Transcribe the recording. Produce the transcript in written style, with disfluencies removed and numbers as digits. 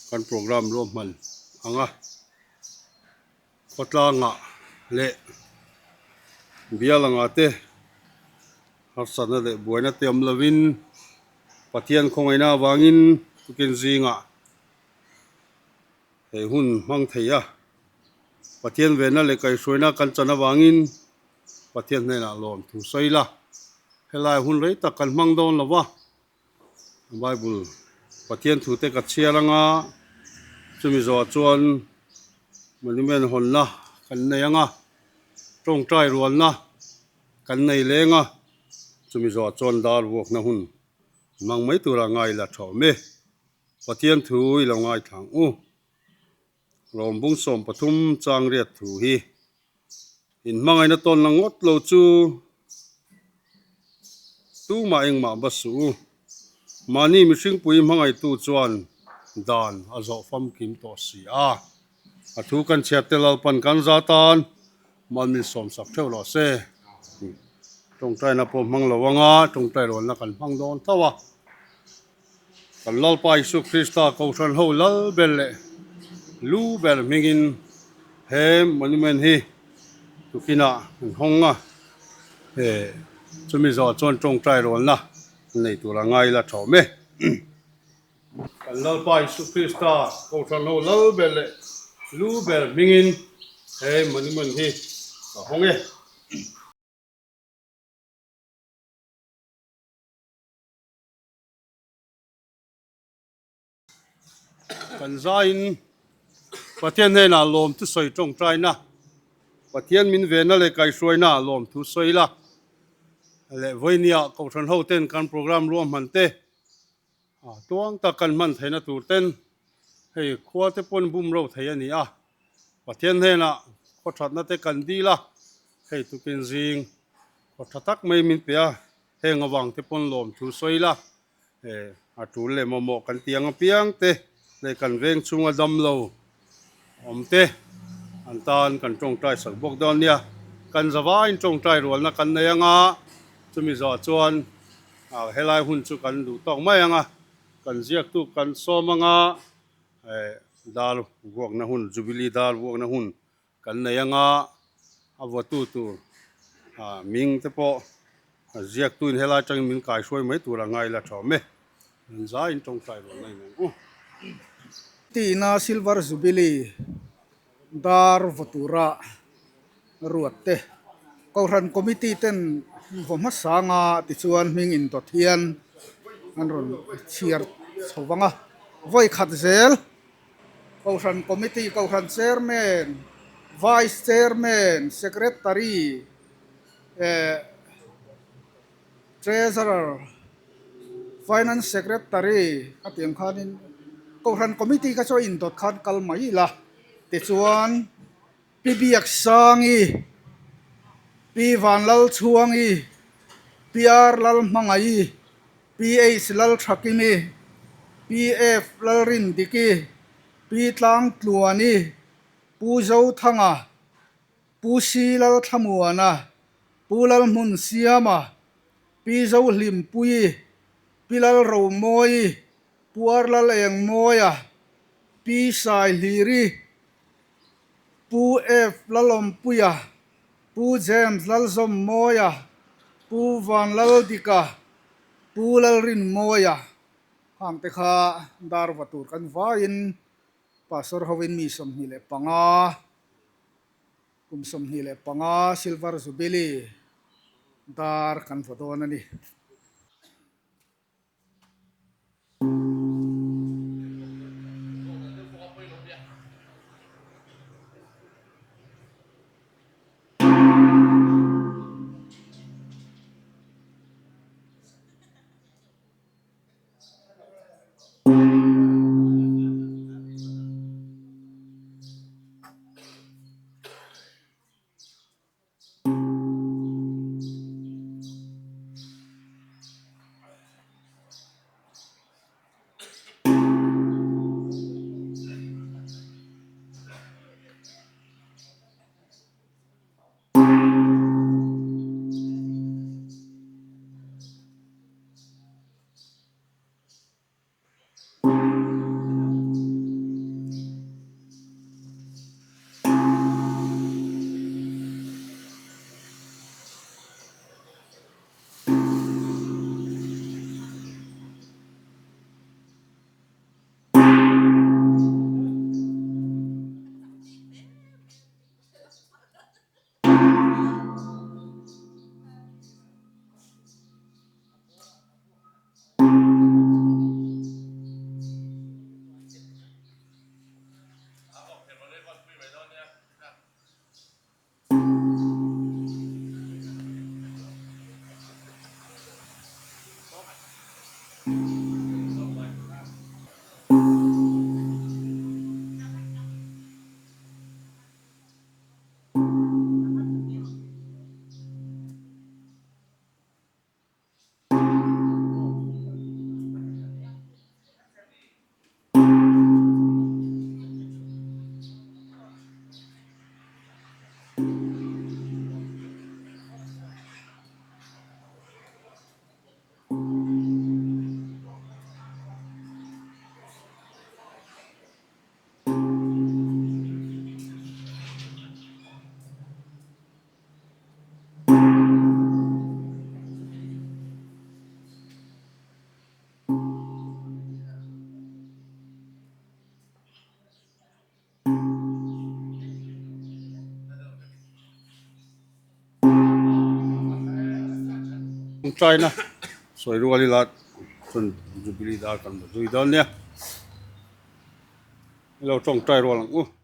Kan program ruahman anga khawtlangah leh bial anga te harsatna leh buaina te awm lovin Pathian khawngaihna avangin tukin zingah he hun hmang thei a, Pathian venna leh kaihhruaina kan chan avangin Pathian hnenah lawm thu sawi la, helai hun rei tak kan hmang dawn lo va. Bible Pathian thu te ka chhiar anga chumi zawhah chuan monument hawnna kan nei anga tawngtai rualna kan nei leng a chumi zawhah chuan dar vuakna hun hmang mai tura ngai la tha awm e Pathian thu i lo ngaithla ang u Rawmbung 13 chang riat thu hi in hmangaihna tawn la ngawt lo chu tumah engmah ba suh u. Mahni mihringpui hmangaihtu chuan dan a zawh famkim tawh si a. A thu kan chhiat te Lalpan kan za tan mal min sawmsak theuh rawh se. Tawngtaina pawh hmang lo anga tawngtai rualna kan hmang dawn tho a. Kan Lalpa Isu Krista Kohhran ho lal ber leh lu ber hmingin he monument hi tukinah an hawng a, he chumi zawh chuan tawngtai rualna nei tur a ngai la tha awm e. Kan Lalpa Isu Krista Kohhran ho lal ber leh lu ber hmingin he monument hi ka hawng e. Kan zaiin Pathian hnenah lawm thu sawi tawngtaina, Pathian min vena leh kaihhruaina lawm thu sawi la leh vawinia Kohhran ho ten kan program ruahman te tuang tak kan hman theihna tur ten hei khua te pawn bum ro thei a ni a, Pathian hnenah khaw thatna te kan dil a, hei tukin zing khaw tha tak mai min pe a. Heng avang te pawn lawm thu sawi la, a tul leh mamawh kan tih ang apiang te leh kan veng chhunga dam lo awm te an tan kan tawngtai sak bawk dawn nia. Kan zavaiin tawngtai rualna kan nei anga chumi zawh chuan helai hun chu kan duh tawk mai anga kan ziaktu kan sawm anga dar vuakna hun Jubilee dar vuakna hun Kan nei anga a vuatu tur ming te pawh ziaktuin helai atangin min kaihruai mai tur a ngai la tha awm e. An zaiin tawngtai rual na in ang u. Tina Silver Jubilee dar vaw tura ruat te Kohhran Committee ten vaw hmasanga tichuan hming indawt hian an rawn chhiar chho vang a, vawi khat zel. Kohhran Committee, Kohhran Chairman, Vice Chairman, Secretary eh Treasurer, Finance Secretary a tih ang khanin Kohhran Committee kha chu a indawt khan kal mai ila tichuan Pi Biaksangi, Pi Vanlalchhuangi, Pi R Lalhmangaih, Pi H Lalthakimi, Pi F Lalrindiki, Pi Tlangtluani, Pu Zothanga, Pu C Lalthlamuana, Pu Lalhmunsiama, Pi Zohlimpuii, Pi Lalromawi, Pu R Lalengmawia, Pi Saihliri, Pu F Lalawmpuia, Pu James Lalzawmmawia, Pu Vanlaldika, Pu Lalrinmawia hang te kha dar va tur kan vaiin Pastor hovin mi 25, kum 25 Silver Jubilee dar kan vaw dawn a ni. Tawngtaina sawi rual ila chuan Jubilee dar kan va zui dawn nia. Ilo tawngtai rual ang u.